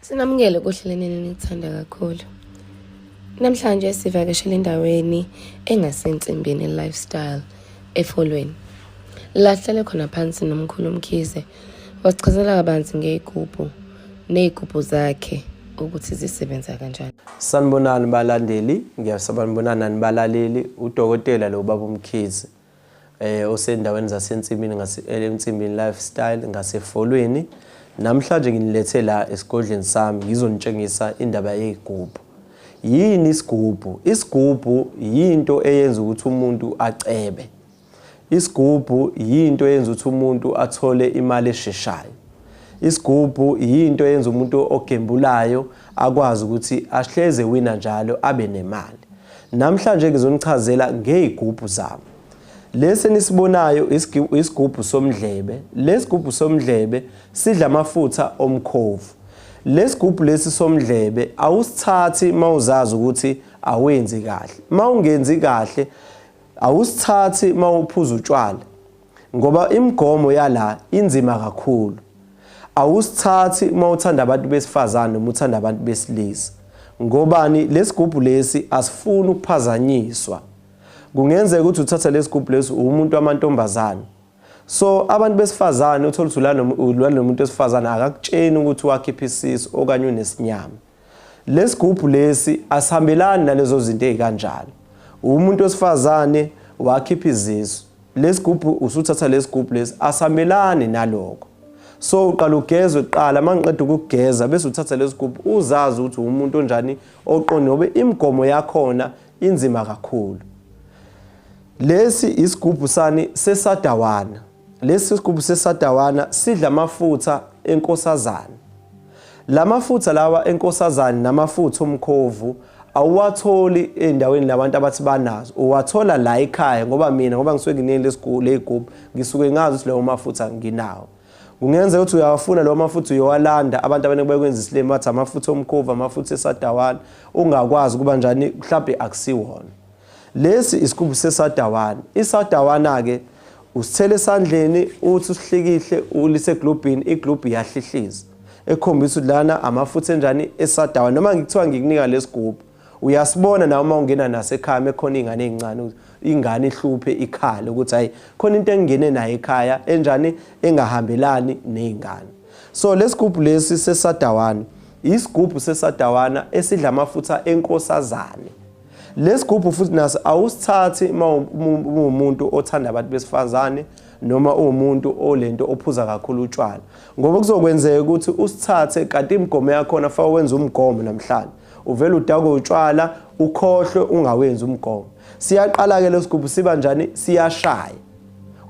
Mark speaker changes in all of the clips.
Speaker 1: Sinamukele kuhleleni enithanda kakhulu. Namhlanje sivakashele endaweni engasensimbini lifestyle eFolweni. La sihlale khona phansi nomkhulu Mkhize wasichazela kabanzi ngey'gubhu ney'gubhu zakhe ukuthi zisebenza kanjani.
Speaker 2: Sanibonani balandeli, ngiyasanibonani nani balaleli, udokotela lo baba uMkhize. Osendaweni zasensimini ngase ensimbini lifestyle ngasefolweni. Namhlanje nginilethe la esigodlweni sami ngizonitshengisa indaba yey'gubhu. Yini isigubhu? Isigubhu yinto eyenza ukuthi umuntu acebe. Isigubhu yinto eyenza ukuthi umuntu athole imali esheshayo. Isigubhu yinto eyenza umuntu ogembulayo akwazi ukuthi ahleze wina njalo abe nemali. Namhlanje ngizonichazela ngey'gubhu zami. Lesi enisibonayo isigubhu somdlebe. Lesigubhu somdlebe sidla amafutha omkhovu. Lesigubhu lesi somdlebe awusithathi mawuzazi ukuthi awenzi kahle. Mawungenzi kahle awusithathi mawuphuza utshwala ngoba imigomo yala inzima kakhulu. Awusithathi uma uthanda abantu besifazane noma uthanda abantu besilisa. Ngobani lesigubhu lesi asifuni ukuphazanyiswa. Kungenzeka ukuthi uthatha lesigubhu lesi umuntu wamantombazane. So abantu besifazane uthola ukuthi ulala nomuntu wesifazane akakutsheni ukuthi wakhipha isisu okanye unesinyama. Lesigubhu lesi asihambelani nalezo zinto ezikanjalo. Umuntu wesifazane wakhipha izisu. Lesigubhu usuthatha lesigubhu lesi asihambelani nalokho. So uqala ugezwe kuqala mangiqeda ukugeza bese uthatha lesigubhu uzazi ukuthi umuntu onjani oqonde ngoba imigomo yakhona inzima kakhulu. Lesi isigubhu sani sesadawana. Lesi sigubhu sesadawana sidla amafutha enkosazane. Lamafutha lawa enkosazane namafutha omkhovu awuwatholi endaweni labantu abathi banazo, uwathola la ekhaya ngoba mina ngoba ngisuke nginele ley'gubhu ngisuke ngazi ukuthi lawo mafutha nginawo. Kungenzeka ukuthi uyawafuna lawo mafutha uyowalanda, abantu abaningi bekwenza isilimi bathi amafutha omkhovu, amafutha esadawana, ungakwazi ukuba njani, mhlawumbe akusiwona. Lesi isigubhu sesadawana. Isadawana-ke usithela esandleni uthi usihlikihle ulise eglobhini, iglobhu iyahlihliza ekhombisa ukuthi lana amafutha enjani esadawana. Noma ngithiwa ngikunika lesigubhu uyasibona nawe uma ungena naso ekhaya mekhona iy'ngane ey'ncane, ingane ihluphe ikhale ukuthi hhayi khona into engingene nayo ekhaya enjani engahambelani ney'ngane. So lesigubhu lesi sesadawana isigubhu sesadawana esidla amafutha enkosazane. Lesigubhu futhi naso awusithathi uma uwumuntu othanda abantu besifazane noma uwumuntu olento ophuza kakhulu utshwala, ngoba kuzokwenzeka ukuthi usithathe kanti imigomo yakhona fa wenza umgomo namhlanje uvele udakwe utshwala ukhohlwe ungawenzi umgomo. Siyaqala-ke lesigubhu siba njani, siyashaya.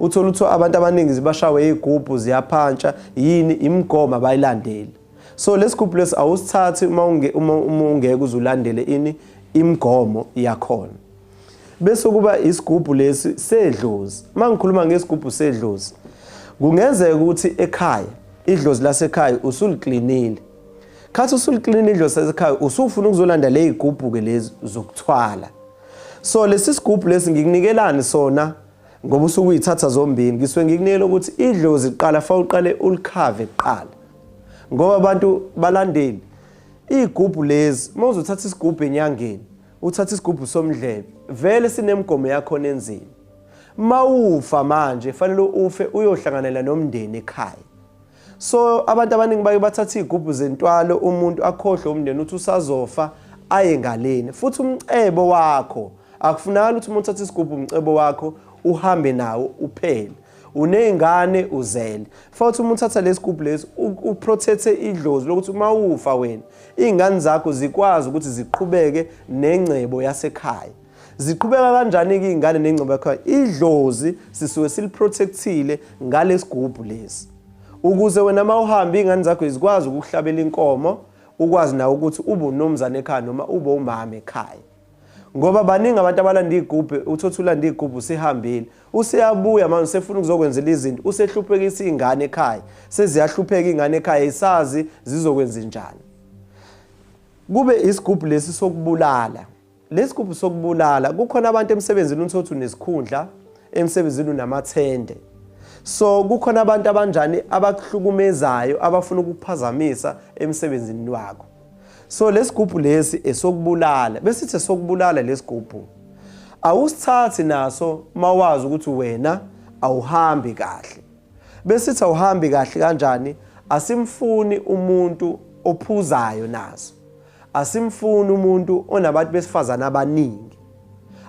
Speaker 2: Uthole ukuthi abantu abaningi zibashawe iy'gubhu ziyaphantsha, yini imigomo abayilandeli. So lesigubhu lesi awusithathi uma ungeke uze ulandele ini imigomo yakhona. Bese kuba isigubhu lesi sedlozi. Uma ngikhuluma ngesigubhu sedlozi, kungenzeka ukuthi ekhaya idlozi lasekhaya usuliklinile. Khathi usuliklinile idlozi lasekhaya usufuna ukuzolanda ley'gubhu-ke lezi zokuthwala. So lesi sigubhu lesi ngikunikelani sona ngoba usuke uyithatha zombili, ngisuke ngikunikela ukuthi idlozi kuqala fa uqale ulikhave kuqala. Ngoba abantu balandeli iy'gubhu lezi, uma uzothatha isigubhu enyangeni uthatha isigubhu somdlebe vele sinemigomo yakhona enzima. Mawufa manje fanele ufe uyohlanganela nomndeni ekhaya. So abantu abaningi baye bathatha iy'gubhu zentwalo, umuntu akhohlwe umndeni uthi usazofa aye ngaleni. Futhi umcebo wakho akufunakali ukuthi uma uthatha isigubhu umcebo wakho uhambe nawo uphele. Uney'ngane uzele. Futhi uma uthatha lesi gubhu lesi uprotecte idlozi lokuthi uma ufa wena iy'ngane zakho zikwazi ukuthi ziqhubeke nengcebo yasekhaya. Ziqhubeka kanjani-ke iy'ngane nengcebo yakhaya? Idlozi sisuke siliprotectile ngalesigubhu lesi ukuze wena uma uhamba iy'ngane zakho zikwazi ukukuhlabela inkomo, ukwazi nawe ukuthi ube unomzane ekhaya noma ube umama ekhaya. Ngoba baningi abantu abalanda iy'gubhu, uthotha ulanda iy'gubhu usihambile, useyabuya manje usefuna ukuzokwenzela izinto, usehluphekisa iy'ngane ekhaya, seziyahlupheka iy'ngane ekhaya, isazi zizokwenza njani. Kube isigubhu lesi sokubulala. Lesigubhu sokubulala, kukhona abantu emsebenzini uthotha unesikhundla, emsebenzini unamathende. So kukhona abantu abanjani abakuhlukumezayo, abafuna ukukuphazamisa emsebenzini wakho. So lesigubhu lesi esokubulala, besithi esokubulala lesigubhu. Awusithathi naso mawazi ukuthi wena awuhambi kahle. Besithi awuhambi kahle kanjani? Asimfuni umuntu ophuzayo naso. Asimfuni umuntu onabantu besifazane abaningi.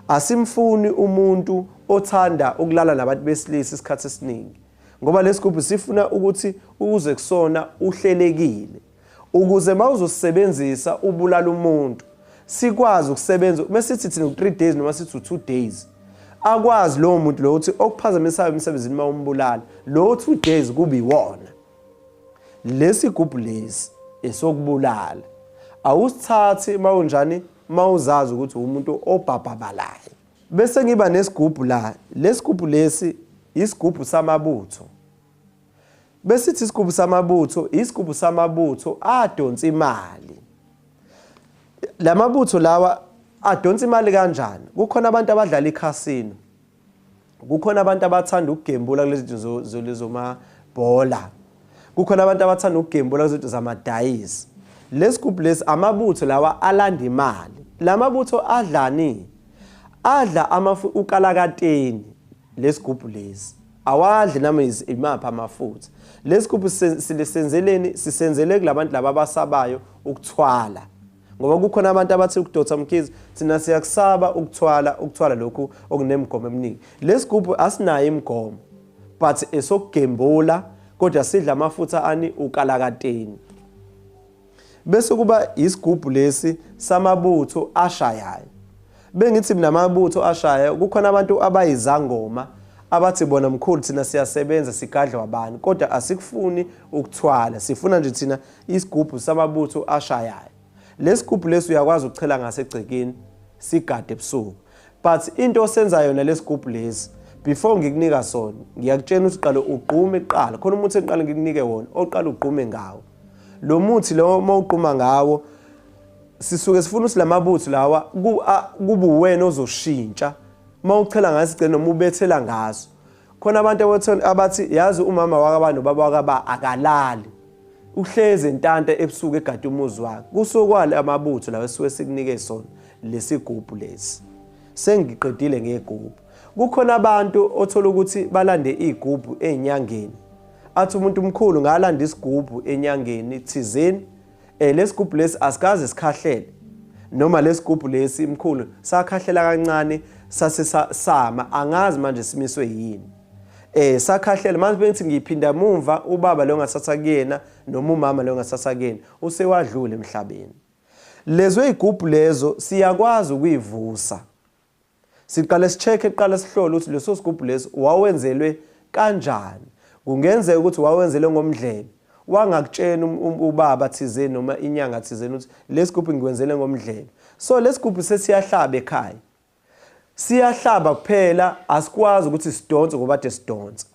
Speaker 2: Asimfuni umuntu othanda ukulala nabantu besilisa isikhathi esiningi. Ngoba lesigubhu sifuna ukuthi uze kusona uhlelekile. Ukuze mawuzosebenzisa ubulala umuntu sikwazi ukusebenza mesithi thina u3 days noma sithi u2 days akwazi lowo muntu lo ukuthi okuphazamisayo emsebenzini uma umbulala lo 2 days kubi iwona. Lesi gubhu lesi esokubulala awusithathi mawunjani mawuzazi ukuthi umuntu obhabhabalayo. Bese ngiba nesigubhu la, lesigubhu lesi isigubhu samabutho. Besithi isigubhu samabutho, isigubhu samabutho adonsa imali. Lamabutho lawa adonsa imali kanjani? Kukhona abantu abadlala ikhasino. Kukhona abantu abathanda ukugembula kulezi zinto zomabhola. Kukhona abantu abathanda ukugembula kulezi zinto zamadayisi. Lesigubhu lesi amabutho lawa alanda imali. Lamabutho adlani? Adla amafu ukalakateni lesigubhu lesi. Awadli noma imaphi amafutha. Lesigubhu sisenzeleni? Sisenzele kulabantu laba abasabayo ukuthwala. Ngoba kukhona abantu abathi ukudotha Mkhize thina siyakusaba ukuthwala, ukuthwala lokhu okunemigomo eminingi. Lesigubhu asinayo imigomo but esokugembula kodwa sidla amafutha ani ukalakateni. Bese kuba isigubhu lesi samabutho ashayayo. Bengithi mina amabutho ashayayo kukhona abantu abayizangoma abathi bona mkhulu thina siyasebenza sigadlwa abantu kodwa asikufuni ukuthwala, sifuna nje thina isigubhu samabutho ashayayo. Lesigubhu lesi uyakwazi ukuchela ngasegcekeni sigade ebusuku. But into osenza yona lesigubhu lesi before ngikunika sona ngiyakutshela ukuthi qala ugqume kuqala. Khona umuthi engiqale ngikunike wona oqala ugqume ngawo. Lo muthi lo uma ugquma ngawo sisuke sifuna ukuthi lamabutho lawa kube uwena ozoshintsha uma uchela ngaso igcine noma ubethela ngaso. Khona abantu abathi yazi umama wakaba nobaba wakaba akalali, uhlezi entanta ebusuku egade umuzi wakhe. Kusukwale amabutho lawa esuke sikunike sona lesigubhu lesi. Sengiqedile ngegubhu. Kukhona abantu othola ukuthi balande igubhu ezinyangeni. Athi umuntu omkhulu ngalanda isigubhu enyangeni thizeni, lesigubhu lesi asikaze sikhahlele. Noma lesigubhu lesi mkhulu sakhahlela kancane sase sama, angazi manje simiswe yini. Sakhahlela manje bengithi ngiphinda mumva ubaba lo ngathatha kuyena noma umama lo ngathatha kuyena usewadlula emhlabeni. Lezo izigubhu lezo siyakwazi ukuyivusa. Siqale si-check-e kuqala sihlole ukuthi leso sigubhu leso wawenzelwe kanjani. Kungenzeka ukuthi wawenzelwe ngomdlebe. Wangakutshena ubaba thizeni noma inyanga thizeni ukuthi lesigubhu ngikwenzele ngomdlebe. So lesigubhu sesiyahlaba ekhaya. Siyahlaba kuphela, asikwazi ukuthi sidonse ngoba kade sidonsa.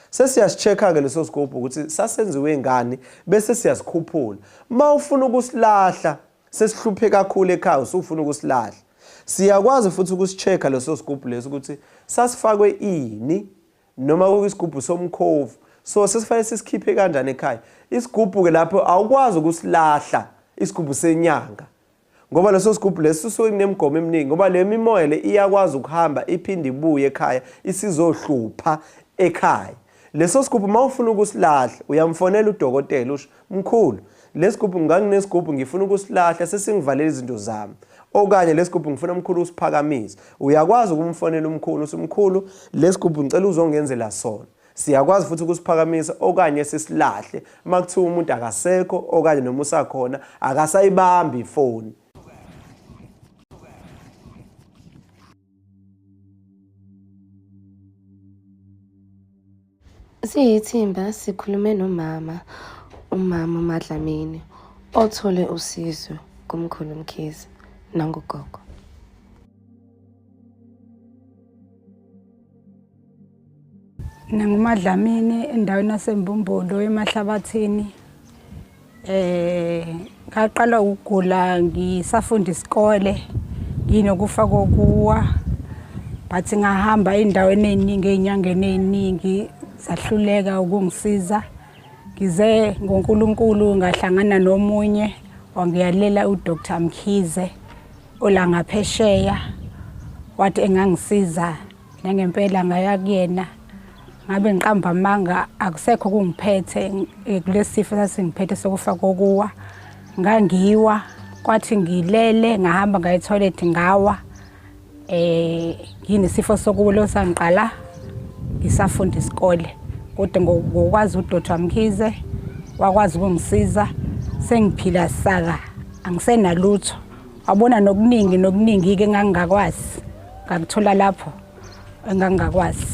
Speaker 2: Sesiyasi-check-a-ke leso sigubhu ukuthi sasenziwe ngani bese siyasikhuphula. Uma ufuna ukusilahla sesihluphe kakhulu ekhaya usufuna ukusilahla, siyakwazi futhi ukusi-check-a leso sigubhu leso ukuthi sasifakwe ini noma kuyisigubhu somkhovu. So sesifanele sisikhiphe kanjani ekhaya. Isigubhu-ke lapho awukwazi ukusilahla isigubhu senyanga. Ngoba leso sigubhu leso sisuke kunemigomo eminingi, ngoba le mimoya le iyakwazi ukuhamba iphinde ibuye ekhaya isizohlupha ekhaya. Leso sigubhu uma ufuna ukusilahla uyamfonela udokotela usho, mkhulu lesigubhu nganginesigubhu ngifuna ukusilahla sesingivalela izinto zami, okanye lesigubhu ngifuna mkhulu usiphakamise. Uyakwazi ukumfonela umkhulu uthi mkhulu lesigubhu ngicela uzongenzela sona. Siyakwazi futhi ukusiphakamisa okanye sisilahle uma kuthiwa umuntu akasekho okanye noma usakhona akasayibambi ifoni.
Speaker 1: Siyithimba sikhulume nomama, umama uMaDlamini othole usizo kumkhulu Mkhize nangugogo.
Speaker 3: Mina nguMaDlamini endaweni yaseMbumbulu eMahlabathini. Ngaqala ukugula ngisafunda isikole nginokufa kokuwa, but ngahamba ey'ndaweni ey'ningi ey'nyangeni ey'ningi. zahluleka ukungisiza. Ngize ngoNkulunkulu ngahlangana nomunye wangiyalela uDr Mkhize ola ngaphesheya, wathi engangisiza nangempela ngaya kuyena. Ngabe ngiqamba amanga, akusekho kungiphethe kulesifo sasingiphethe sokufa kokuwa. Ngangiwa, kwathi ngilele ngahamba ngaya etoilet ngawa. Nginesifo sokuwa sangiqala ngisafunda isikole, kodwa ngokwazi uDr Mkhize wakwazi ukungisiza, sengiphila saka, angisenalutho. Wabona nokuningi nokuningi-ke engangingakwazi, ngakuthola lapho engangingakwazi.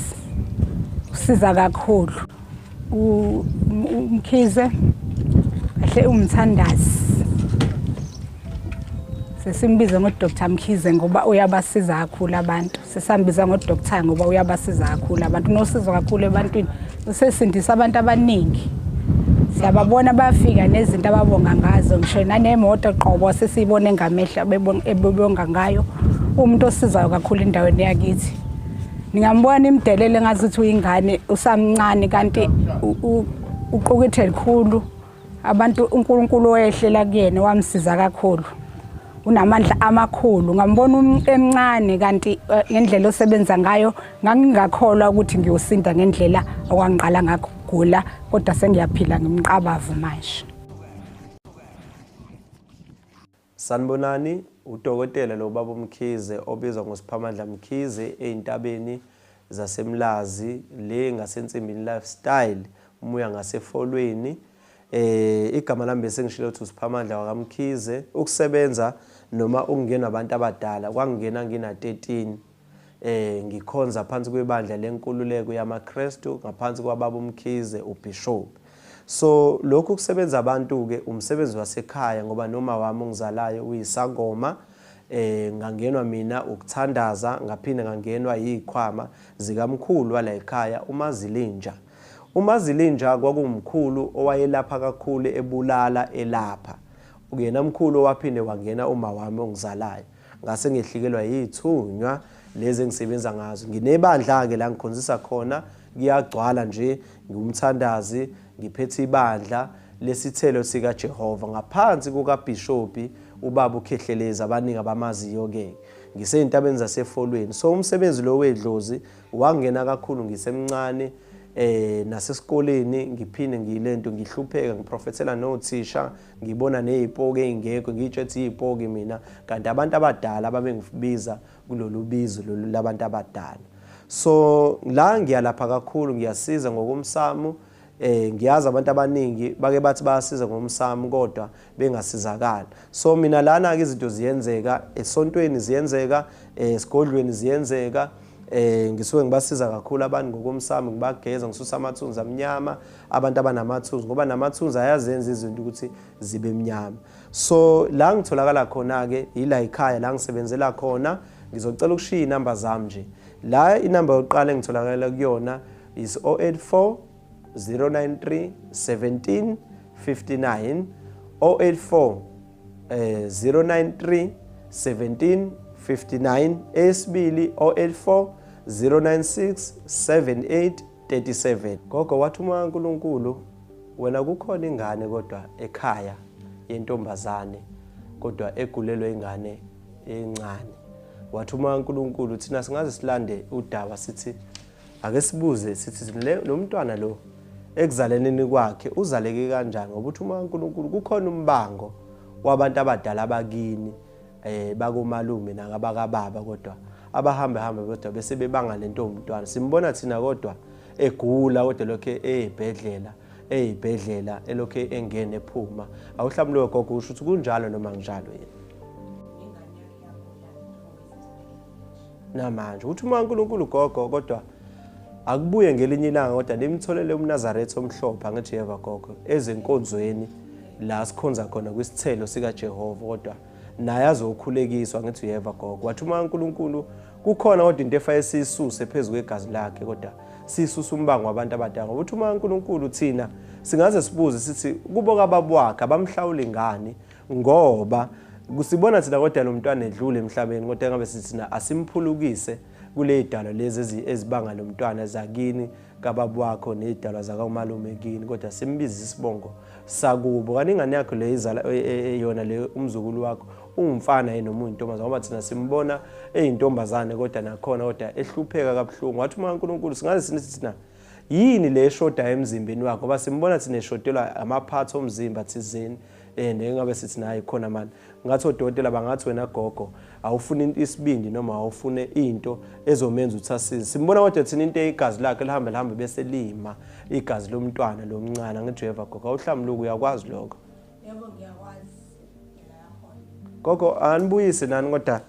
Speaker 3: Usiza kakhulu uMkhize, kahle umthandazi. Sesimbiza ngoDr Mkhize ngoba uyabasiza kakhulu abantu. Sesambiza ngoDr ngoba uyabasiza kakhulu abantu. Unosizo kakhulu ebantwini, usesindisa abantu abaningi. Siyababona bafika nezinto ababonga ngazo, ngisho nanemoto qobo sesiyibone ngamehlo ebebonga ngayo. Umuntu osizayo kakhulu endaweni yakithi. Ningambona imdelele ngazuthi uyingane, usamncane, kanti uqukethe likhulu. Abantu uNkulunkulu wehlela kuyena wamsiza kakhulu. Unamandla amakhulu. Ngambona emncane kanti ngendlela osebenza ngayo ngangingakholwa ukuthi ngiyosinda ngendlela okwangiqala ngakho ukugula, kodwa sengiyaphila ngimqabavu manje.
Speaker 2: Sanibonani, udokotela lo baba uMkhize obizwa ngoSiphamandla Mkhize ezintabeni zaseMlazi le ngaseNsimbini Lifestyle, umuya ngaseFolweni. Igama lami bese ngishilo ukuthi uSiphamandla wakaMkhize. Ukusebenza noma ukungena abantu abadala kwangena ngina 13. Ngikhonza phansi kwebandla lenkululeko yamaKristu ngaphansi kwababa uMkhize uBishop. So lokhu kusebenza abantu ke umsebenzi wasekhaya, ngoba noma wami ongizalayo uyisangoma. Ngangenwa mina ukuthandaza, ngaphinde ngangenwa yizikhwama zikamkhulu wala ekhaya uMazilinja. UMazilinja kwakuwumkhulu owayelapha kakhulu, ebulala elapha. Uyena mkhulu owaphinde wangena uma wami ongizalayo. Ngase ngehlikelwa yithunywa lezi engisebenza ngazo. Nginebandla ke la ngikhonzisa khona, kuyagcwala nje, ngiwumthandazi, ngiphethe ibandla lesithelo sika Jehova ngaphansi kukaBishopi ubaba uKhehlelezi, abaningi abamaziyo ke. Ngiseyintabeni zaseFolweni. So umsebenzi lo wedlozi wangena kakhulu ngisemncane, nasesikoleni ngiphinde ngiyilento ngihlupheka, ngiprofethela nothisha, ngibona nezipoki ezingekho, ngitshe izipoki mina, kanti abantu abadala ababengibiza kulolu bizo lolu labantu abadala. So la ngiyalapha kakhulu, ngiyasiza ngokomsamo. Ngiyazi abantu abaningi bake bathi bayasiza ngomsamo kodwa bengasizakali. So mina lana ke izinto ziyenzeka esontweni, ziyenzeka esigodlweni, ziyenzeka. Ngisuke ngibasiza kakhulu abantu ngokomsamo, ngibageza, ngisusa amathunzi amnyama, abantu abanamathunzi, ngoba namathunzi ayazenza izinto ukuthi zibe mnyama. So la ngitholakala khona ke ila ekhaya la ngisebenzela khona. Ngizocela ukushiya inamba zami nje. La inamba yokuqala engitholakala kuyona is 084 093 17 59, 084 093 17 59, eyesibili 084 096 78 37. Gogo wathi uma uNkulunkulu wena kukhona ingane kodwa ekhaya yentombazane kodwa egulelwe ingane encane. Wathi uma uNkulunkulu thina singaze silande udaba sithi ake sibuze sithi lo mntwana lo ekuzaleneni kwakhe uzaleke kanjani, ngoba uthi uma uNkulunkulu kukhona umbango wabantu abadala abakini bakomalume nakabakababa kodwa abahambe hambe kodwa bese bebanga lento umntwana. Simbona thina kodwa egula kodwa lokho ezibhedlela ezibhedlela elokho engene ephuma. Awuhlawumbe gogo usho ukuthi kunjalo noma nginjalo yini? Namanje uthi uma uNkulunkulu gogo kodwa akubuye ngelinye ilanga kodwa nimtholele umNazaretha omhlophe, angithi yeva gogo, ezinkonzweni la sikhonza khona kwisithelo sikaJehova, kodwa naye azokhulekiswa, angithi uyeva gogo. Wathi uma uNkulunkulu kukhona kodwa into efanele siyisuse phezu kwegazi lakhe, kodwa sisusa umbango wabantu abadala, ngoba uthi uma uNkulunkulu thina singaze sibuze sithi kubo kababa wakhe abamhlawuli ngani, ngoba kusibona thina kodwa lo mntwana edlule emhlabeni, kodwa ngabe sithi thina asimphulukise kule dalo lezi ezibanga lo mntwana zakini kababa wakho nezidalwa zakamalume kini, kodwa simbiza isibongo sakubo. Kanti ingane yakho le izala yona le umzukulu wakho ungumfana yini noma uyintombazane? Ngoba thina simbona eyintombazane kodwa nakhona kodwa ehlupheka kabuhlungu. Wathi uma uNkulunkulu singaze sithi thina yini le eshoda emzimbeni wakho, ngoba simbona thina eshodelwa amaphathi omzimba thizeni, and engabe sithi nayi khona manje ngathi odokotela bangathi wena gogo awufuni isibindi noma awufune into ezomenza ukuthi asize. Simbona kodwa thina into eyigazi lakhe lihambe lihambe bese lima igazi lomntwana lomncane. Ngithi uyeva gogo, awuhlambuluki uyakwazi lokho?
Speaker 3: Yebo ngiyakwazi.
Speaker 2: Gogo anibuyise nani kodwa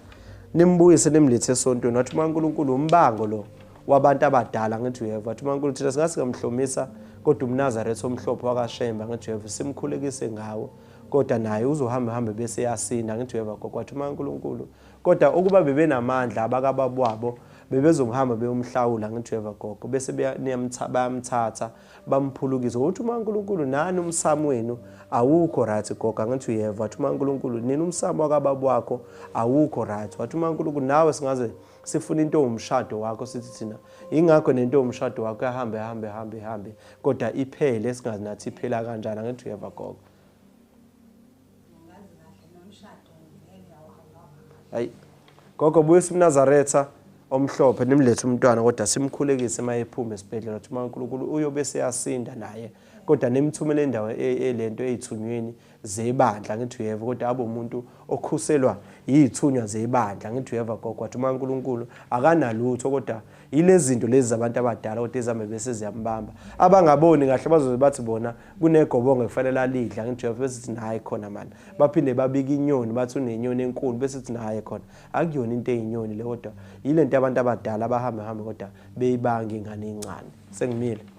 Speaker 2: nimbuyise nimlethe esontweni. Wathi uma uNkulunkulu umbango lo wabantu abadala, ngithi uyeva. Wathi uma uNkulunkulu thina singasingamhlomisa kodwa umNazaretha omhlophe wakaShemba, ngithi uyeva, simkhulekise ngawo kodwa naye uzohamba hambe bese yasinda. Ngithi uyeva gogo. Wathi uma uNkulunkulu kodwa ukuba bebenamandla abakababwabo bebezohamba beyomhlawula, ngithi uyeva gogo, bese bayamthatha bamphulukise. Uthi uma uNkulunkulu nani umsamo wenu awukho right gogo, ngithi uyeva. Wathi uma uNkulunkulu nini umsamo wakababa wakho awukho right. Wathi uma uNkulunkulu nawe singaze sifuna into umshado wakho, sithi thina ingakho nento umshado wakho yahambe hambe hambe hambe kodwa iphele, singazi nathi iphela kanjani. Ngithi uyeva gogo. Hayi gogo, buyisa umNazaretha omhlophe nimlethe umntwana kodwa simkhulekise uma ephuma esibhedlela. Wathi uma uNkulunkulu uyobe seyasinda naye kodwa nimthumele endawo elento eyithunyweni zebandla, ngithi uyeva, kodwa abe umuntu okhuselwa yithunywa zebandla. Ngithi uyeva gogo. Wathi uma uNkulunkulu akanalutho kodwa yilezi zinto lezi zabantu abadala kodwa ezame bese ziyambamba, abangaboni kahle bazoze bathi bona kunegobongo ekufanele alidla. Ngithi uyeva, bese sithi hayi khona mani, baphinde babika inyoni bathi unenyoni enkulu, bese sithi hayi khona akuyona into eyinyoni le, kodwa yilento abantu abadala abahamba hambe kodwa beyibanga ingane encane. Sengimile.